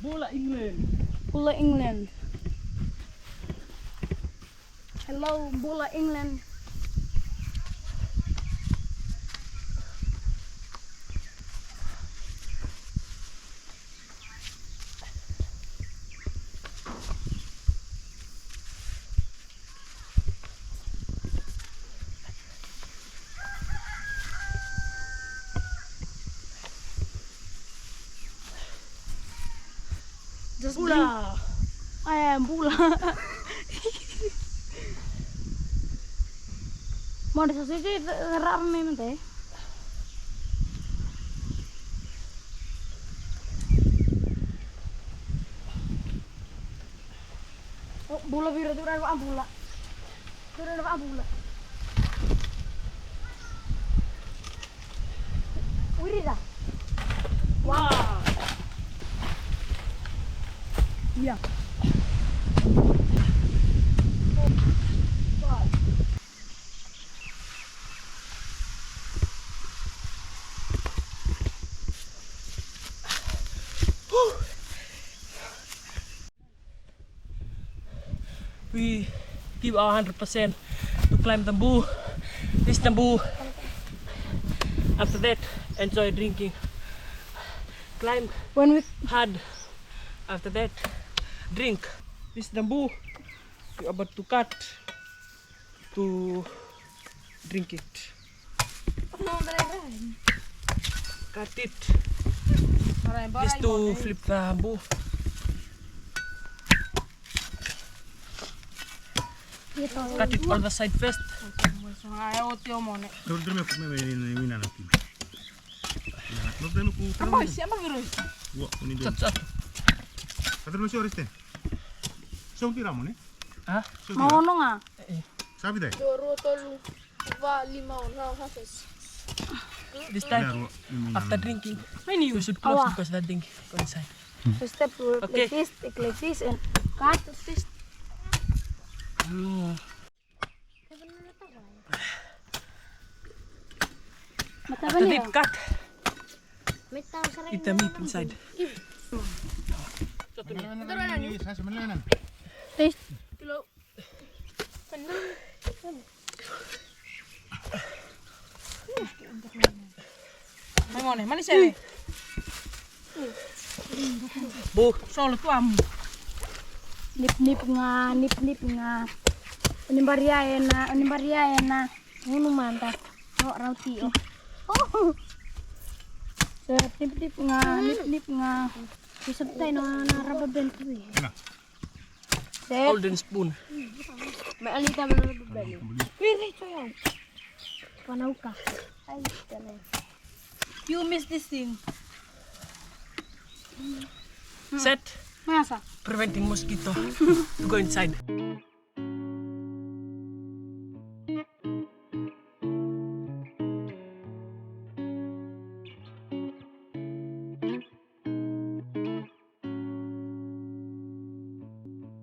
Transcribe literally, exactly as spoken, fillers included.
Bula England. Bula England. Hello, Bula England. Just bula. Drink. Eh, bula. Mo de sasiti rarne mate. Oh, bula vira tu rarva bula. Tura na vabula. Wirira. Wow. Ia. We give our hundred percent to climb the bamboo. This bamboo. After that, enjoy drinking. Climb when we hard. After that, drink. This bamboo we about to cut to drink it. Cut it. Just to flip the bamboo. Cut it on the side first. Maono ga. Sa vita? Dua, rua, tolu, va, lima, ono, na, na, sa. This time, after drinking, you should close because the drink go inside. So step like this, take like this and cut this. After this, cut. Eat the meat inside. Taste. Mai mone, mani sele. Bu. Solo tu amu. Nip nip ga, nip nip ga. Oni baria ena, oni baria ena. Unu mada. O, rauti o. Set, nip nip ga, nip nip ga. Bisa betai na rubber band tu. Set. Golden spoon. Me alita mana rubber band. Wiri coyau. Panauka. Ai, tena. You miss this thing. Set. Masa. Preventing mosquito to go inside.